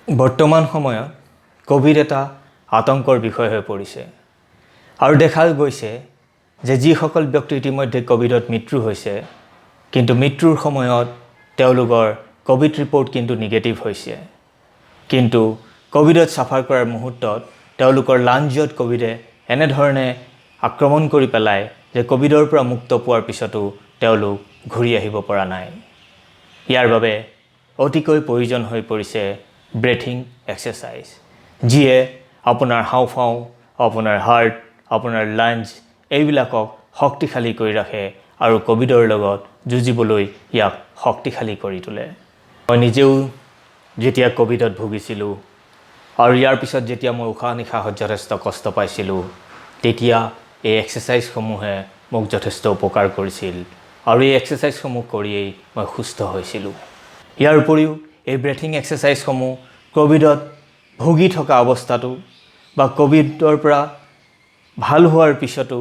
বৰ্তমান সময়ত ক'ভিড এটা আতংকৰ বিষয় হৈ পৰিছে আৰু দেখা গৈছে যে যিসকল ব্যক্তি ইতিমধ্যে ক'ভিডত মৃত্যু হৈছে, কিন্তু মৃত্যুৰ সময়ত তেওঁলোকৰ ক'ভিড ৰিপৰ্ট কিন্তু নিগেটিভ হৈছে, কিন্তু ক'ভিডত ছাফাৰ কৰাৰ মুহূৰ্তত তেওঁলোকৰ লাঞ্জত ক'ভিডে এনেধৰণে আক্ৰমণ কৰি পেলায় যে ক'ভিডৰ পৰা মুক্ত পোৱাৰ পিছতো তেওঁলোক ঘূৰি আহিব পৰা নাই। ইয়াৰ বাবে অতিকৈ প্ৰয়োজন হৈ পৰিছে ব্ৰেথিং এক্সাৰচাইজ, যিয়ে আপোনাৰ হাওঁফাওঁ, আপোনাৰ হাৰ্ট, আপোনাৰ লাঞ্জ এইবিলাকক শক্তিশালী কৰি ৰাখে আৰু ক'ভিডৰ লগত যুঁজিবলৈ ইয়াক শক্তিশালী কৰি তোলে। মই নিজেও যেতিয়া ক'ভিডত ভুগিছিলোঁ আৰু ইয়াৰ পিছত যেতিয়া মই উশাহ নিশাহত যথেষ্ট কষ্ট পাইছিলোঁ, তেতিয়া এই এক্সাৰচাইজসমূহে মোক যথেষ্ট উপকাৰ কৰিছিল আৰু এই এক্সাৰচাইজসমূহ কৰিয়েই মই সুস্থ হৈছিলোঁ। ইয়াৰ উপৰিও এই ব্ৰেথিং এক্সাৰচাইজসমূহ ক'ভিডত ভুগি থকা অৱস্থাতো বা ক'ভিডৰ পৰা ভাল হোৱাৰ পিছতো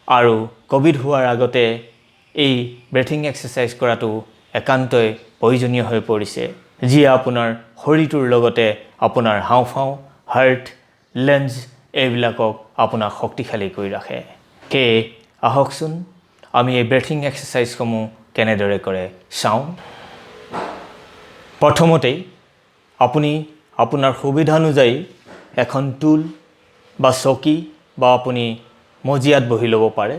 আৰু ক'ভিড হোৱাৰ আগতে এই ব্ৰেথিং এক্সাৰচাইজ কৰাটো একান্তই প্ৰয়োজনীয় হৈ পৰিছে, যিয়ে আপোনাৰ শৰীৰটোৰ লগতে আপোনাৰ হাওঁফাওঁ, হাৰ্ট, লেঞ্জ এইবিলাকক আপোনাক শক্তিশালী কৰি ৰাখে। সেয়ে আহকচোন আমি এই ব্ৰেথিং এক্সাৰচাইজসমূহ কেনেদৰে কৰে চাওঁ। প্ৰথমতেই আপুনি আপোনাৰ সুবিধানুযায়ী এখন টুল বা চকী বা আপুনি মজিয়াত বহি ল'ব পাৰে,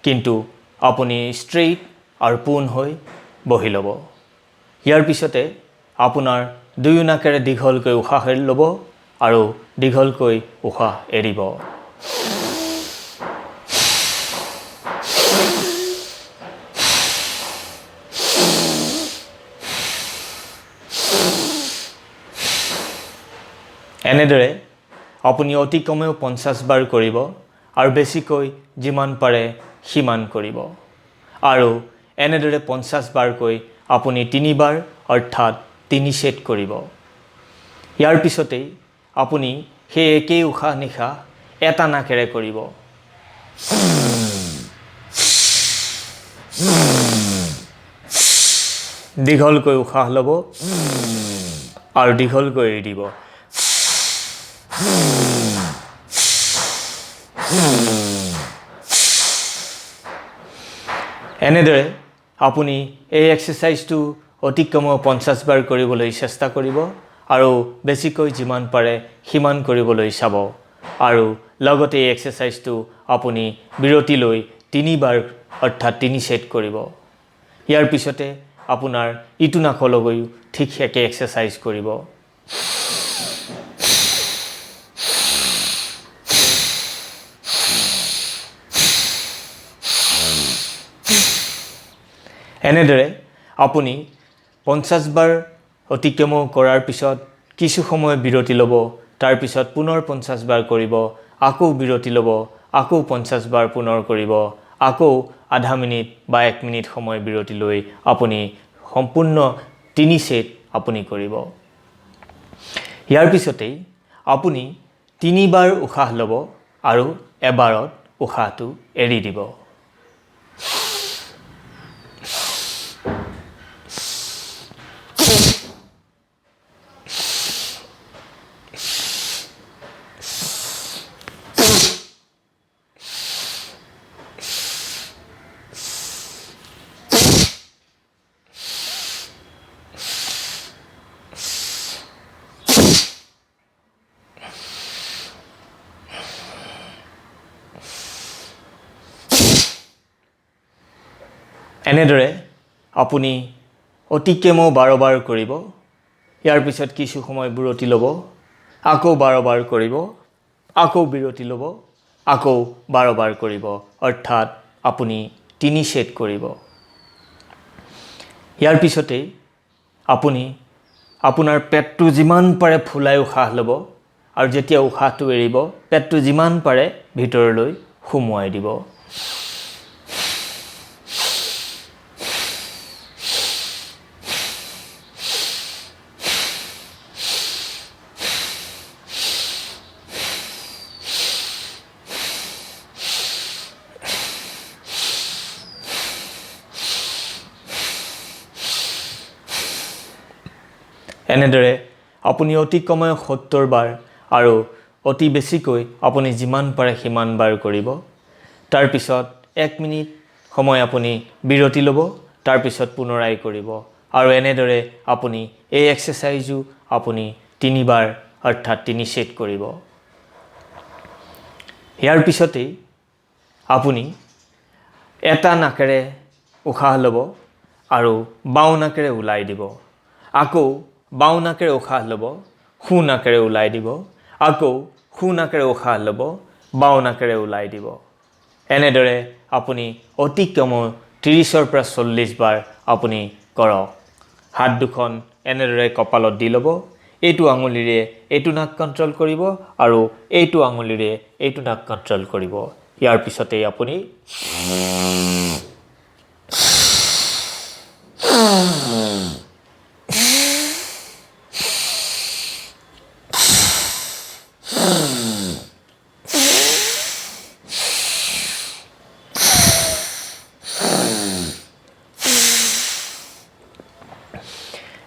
কিন্তু আপুনি ষ্ট্ৰেইট আৰু পোন হৈ বহি ল'ব। ইয়াৰ পিছতে আপোনাৰ দুয়ো নাকেৰে দীঘলকৈ উশাহ ল'ব আৰু দীঘলকৈ উশাহ এৰিব। এনেদৰে আপুনি অতি কমেও 50 বাৰ কৰিব আৰু বেছিকৈ যিমান পাৰে সিমান কৰিব আৰু এনেদৰে 50 বাৰকৈ আপুনি তিনিবাৰ অৰ্থাৎ 3 ছেট কৰিব। ইয়াৰ পিছতেই আপুনি সেই একেই উশাহ নিশাহ এটা নাকেৰে কৰিব। দীঘলকৈ উশাহ ল'ব আৰু দীঘলকৈ এৰি দিব। এনেদৰে আপুনি এই এক্সাৰচাইজটো অতি কমেও 50 বাৰ কৰিবলৈ চেষ্টা কৰিব আৰু বেছিকৈ যিমান পাৰে সিমান কৰিবলৈ চাব আৰু লগতে এই এক্সাৰচাইজটো আপুনি বিৰতি লৈ তিনিবাৰ অৰ্থাৎ 3 ছেট কৰিব। ইয়াৰ পিছতে আপোনাৰ ইটো নাকলৈও ঠিক একে এক্সাৰচাইজ কৰিব। এনেদৰে আপুনি 50 বাৰ অতি কমেও কৰাৰ পিছত কিছু সময় বিৰতি ল'ব, তাৰপিছত পুনৰ 50 বাৰ কৰিব, আকৌ বিৰতি ল'ব, আকৌ 50 বাৰ পুনৰ কৰিব, আকৌ আধা মিনিট বা 1 মিনিট সময় বিৰতি লৈ আপুনি সম্পূৰ্ণ 3 ছেট আপুনি কৰিব। ইয়াৰ পিছতেই আপুনি তিনিবাৰ উশাহ ল'ব আৰু এবাৰত উশাহটো এৰি দিব। এনেদৰে আপুনি অতি কমেও 12 বাৰ কৰিব। ইয়াৰ পিছত কিছু সময় বিৰতি ল'ব, আকৌ 12 বাৰ কৰিব, আকৌ বিৰতি ল'ব, আকৌ 12 বাৰ কৰিব, অৰ্থাৎ আপুনি 3 ছেট কৰিব। ইয়াৰ পিছতেই আপুনি আপোনাৰ পেটটো যিমান পাৰে ফুলাই উশাহ ল'ব আৰু যেতিয়া উশাহটো এৰিব পেটটো যিমান পাৰে ভিতৰলৈ সুমুৱাই দিব। এনেদৰে আপুনি অতি কমেও 70 বাৰ আৰু অতি বেছিকৈ আপুনি যিমান পাৰে সিমান বাৰ কৰিব। তাৰপিছত 1 মিনিট সময় আপুনি বিৰতি ল'ব, তাৰপিছত পুনৰাই কৰিব আৰু এনেদৰে আপুনি এই এক্সাৰচাইজো আপুনি 3 বাৰ অৰ্থাৎ 3 ছেট কৰিব। ইয়াৰ পিছতেই আপুনি এটা নাকেৰে উশাহ ল'ব আৰু বাওঁ নাকেৰে ওলাই দিব। আকৌ বাওঁ নাকেৰে উশাহ ল'ব, সোঁ নাকেৰে ওলাই দিব। আকৌ সোঁ নাকেৰে উশাহ ল'ব, বাওঁ নাকেৰে ওলাই দিব। এনেদৰে আপুনি অতি কমেও 30ৰ পৰা 40 বাৰ আপুনি কৰক। হাত দুখন এনেদৰে কপালত দি ল'ব। এইটো আঙুলিৰে এইটো নাক কণ্ট্ৰল কৰিব আৰু এইটো আঙুলিৰে এইটো নাক কণ্ট্ৰল কৰিব। ইয়াৰ পিছতেই আপুনি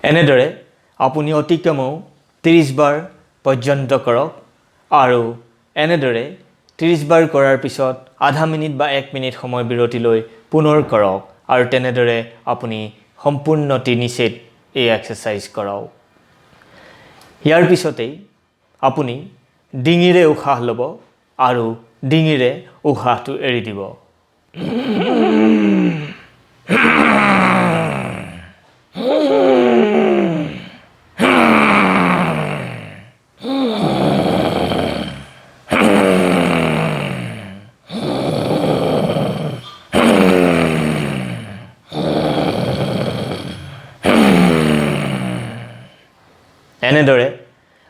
এনেদৰে আপুনি অতি কমেও 30 বাৰ পৰ্যন্ত কৰক আৰু এনেদৰে 30 বাৰ কৰাৰ পিছত আধা মিনিট বা 1 মিনিট সময় বিৰতি লৈ পুনৰ কৰক আৰু তেনেদৰে আপুনি সম্পূৰ্ণ 3 ছেট এই এক্সাৰচাইজ কৰক। ইয়াৰ পিছতেই আপুনি ডিঙিৰে উশাহ ল'ব আৰু ডিঙিৰে উশাহটো এৰি দিব। এনেদৰে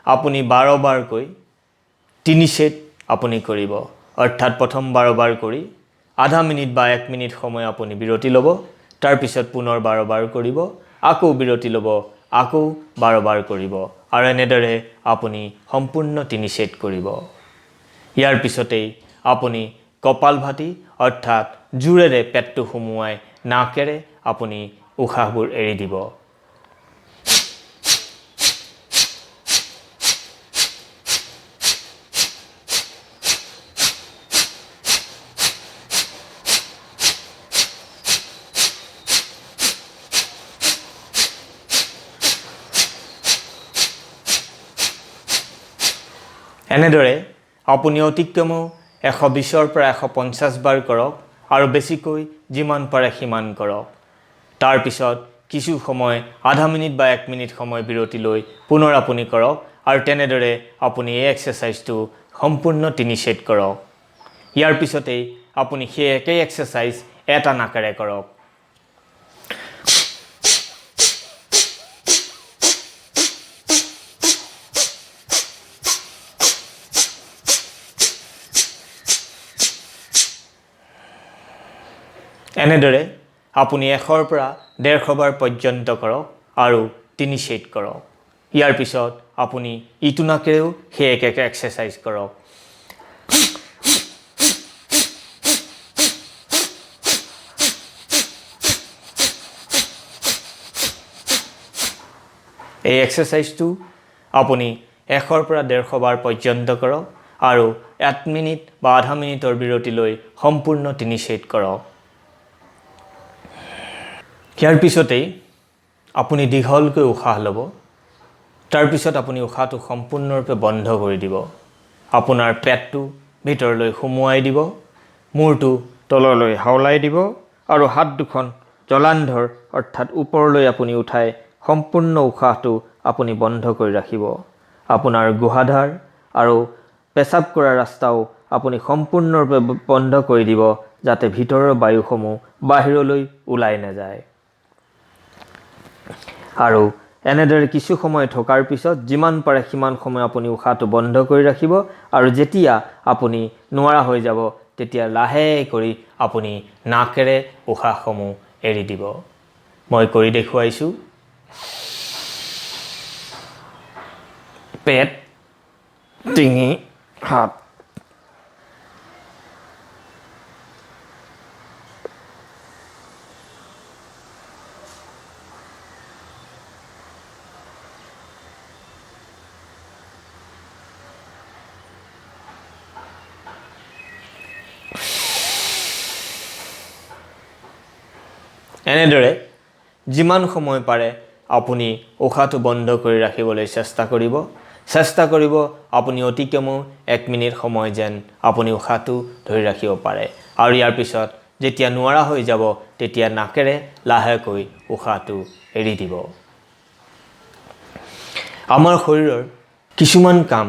আপুনি 12 বাৰকৈ 3 ছেট আপুনি কৰিব। অৰ্থাৎ প্ৰথম 12 বাৰ কৰি আধা মিনিট বা 1 মিনিট সময় আপুনি বিৰতি ল'ব, তাৰপিছত পুনৰ 12 বাৰ কৰিব, আকৌ বিৰতি ল'ব, আকৌ 12 বাৰ কৰিব আৰু এনেদৰে আপুনি সম্পূৰ্ণ 3 ছেট কৰিব। ইয়াৰ পিছতেই আপুনি কপালভাতি অৰ্থাৎ জোৰেৰে পেটটো সুমুৱাই নাকেৰে আপুনি উশাহবোৰ এৰি দিব। এনেদৰে আপুনি অতিক্ৰমেও 120ৰ পৰা 150 বাৰ কৰক আৰু বেছিকৈ যিমান পাৰে সিমান কৰক। তাৰপিছত কিছু সময় আধা মিনিট বা 1 মিনিট সময় বিৰতি লৈ পুনৰ আপুনি কৰক আৰু তেনেদৰে আপুনি এই এক্সাৰচাইজটো সম্পূৰ্ণ 3 ছেট কৰক। ইয়াৰ পিছতেই আপুনি সেই একেই এক্সাৰচাইজ এটা নাকেৰে কৰক। এনেদৰে আপুনি 100ৰ পৰা 150 বাৰ পৰ্যন্ত কৰক আৰু 3 ছেট কৰক। ইয়াৰ পিছত আপুনি ইটো নাকেৰেও সেই একে একে এক্সাৰচাইজ কৰক। এই এক্সাৰচাইজটো আপুনি 100ৰ পৰা 150 বাৰ পৰ্যন্ত কৰক আৰু 1 মিনিট বা আধা মিনিটৰ বিৰতি লৈ সম্পূৰ্ণ 3 ছেট কৰক। ইয়াৰ পিছতেই আপুনি দীঘলকৈ উশাহ ল'ব। তাৰপিছত আপুনি উশাহটো সম্পূৰ্ণৰূপে বন্ধ কৰি দিব। আপোনাৰ পেটটো ভিতৰলৈ সুমুৱাই দিব, মূৰটো তললৈ হাওলাই দিব আৰু হাত দুখন জলান্ধৰ অৰ্থাৎ ওপৰলৈ আপুনি উঠাই সম্পূৰ্ণ উশাহটো আপুনি বন্ধ কৰি ৰাখিব। আপোনাৰ গুহাধাৰ আৰু পেচাব কৰা ৰাস্তাও আপুনি সম্পূৰ্ণৰূপে বন্ধ কৰি দিব, যাতে ভিতৰৰ বায়ুসমূহ বাহিৰলৈ ওলাই নাযায়। আৰু এনেদৰে কিছু সময় থকাৰ পিছত যিমান পাৰে সিমান সময় আপুনি উশাহটো বন্ধ কৰি ৰাখিব আৰু যেতিয়া আপুনি নোৱাৰা হৈ যাব তেতিয়া লাহে কৰি আপুনি নাকেৰে উশাহসমূহ এৰি দিব। মই কৰি দেখুৱাইছোঁ। পেট, ডিঙি, হাত। এনেদৰে যিমান সময় পাৰে আপুনি উশাহটো বন্ধ কৰি ৰাখিবলৈ চেষ্টা কৰিব। চেষ্টা কৰিব আপুনি অতি কমেও 1 মিনিট সময় যেন আপুনি উশাহটো ধৰি ৰাখিব পাৰে আৰু ইয়াৰ পিছত যেতিয়া নোৱাৰা হৈ যাব, তেতিয়া নাকেৰে লাহেকৈ উশাহটো এৰি দিব। আমাৰ শৰীৰৰ কিছুমান কাম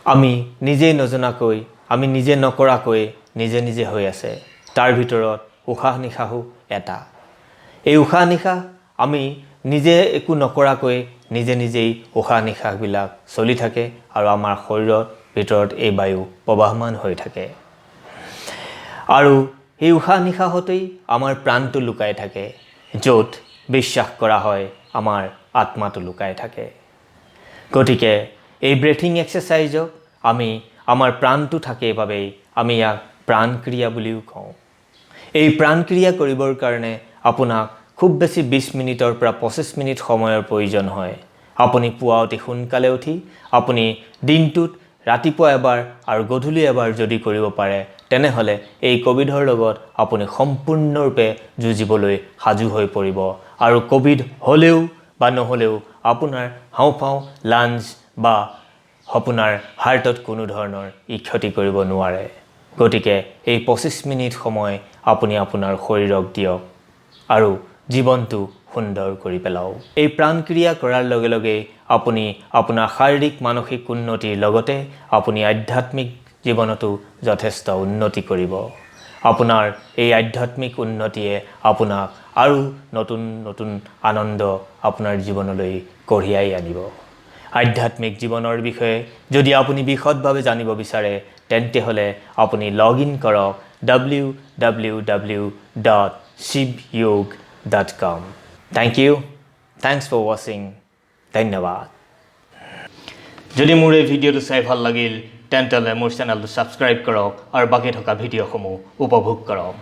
আমি নিজেই নজনাকৈ, আমি নিজে নকৰাকৈ নিজে নিজে হৈ আছে। তাৰ ভিতৰত উশাহ নিশাহো এটা। এই উশাহ নিশাহ আমি নিজে একো নকৰাকৈ নিজে নিজেই উশাহ নিশাহবিলাক চলি থাকে আৰু আমাৰ শৰীৰৰ ভিতৰত এই বায়ু প্ৰবাহমান হৈ থাকে আৰু এই উশাহ নিশাহতেই আমাৰ প্ৰাণটো লুকাই থাকে, য'ত বিশ্বাস কৰা হয় আমাৰ আত্মাটো লুকাই থাকে। গতিকে এই ব্ৰেথিং এক্সাৰচাইজক আমি আমাৰ প্ৰাণটো থাকে বাবেই আমি ইয়াক প্ৰাণক্ৰিয়া বুলিও কওঁ। এই প্ৰাণক্ৰিয়া কৰিবৰ কাৰণে আপোনাক খুব বেছি 20 মিনিটৰ পৰা 25 মিনিট সময়ৰ প্ৰয়োজন হয়। আপুনি পুৱা অতি সোনকালে উঠি আপুনি দিনটোত ৰাতিপুৱা এবাৰ আৰু গধূলি এবাৰ যদি কৰিব পাৰে, তেনেহ'লে এই ক'ভিডৰ লগত আপুনি সম্পূৰ্ণৰূপে যুঁজিবলৈ সাজু হৈ পৰিব আৰু ক'ভিড হ'লেও বা নহ'লেও আপোনাৰ হাওঁফাওঁ, লাংছ বা আপোনাৰ হাৰ্টত কোনো ধৰণৰ ই ক্ষতি কৰিব নোৱাৰে। গতিকে এই 25 মিনিট সময় আপুনি আপোনাৰ শৰীৰক দিয়ক আৰু জীৱনটো সুন্দৰ কৰি পেলাওক। এই প্ৰাণক্ৰিয়া কৰাৰ লগে লগেই আপুনি আপোনাৰ শাৰীৰিক, মানসিক উন্নতিৰ লগতে আপুনি আধ্যাত্মিক জীৱনতো যথেষ্ট উন্নতি কৰিব। আপোনাৰ এই আধ্যাত্মিক উন্নতিয়ে আপোনাক আৰু নতুন নতুন আনন্দ আপোনাৰ জীৱনলৈ কঢ়িয়াই আনিব। আধ্যাত্মিক জীৱনৰ বিষয়ে যদি আপুনি বিশদভাৱে জানিব বিচাৰে, তেন্তে হ'লে আপুনি লগ ইন কৰক www.shivyog.com। Thank you, thanks for watching। ধন্যবাদ। যদি মোৰ এই ভিডিঅ'টো চাই ভাল লাগিল, তেন্তে হ'লে মোৰ চেনেলটো ছাবস্ক্ৰাইব কৰক আৰু বাকী থকা ভিডিঅ'সমূহ উপভোগ কৰক।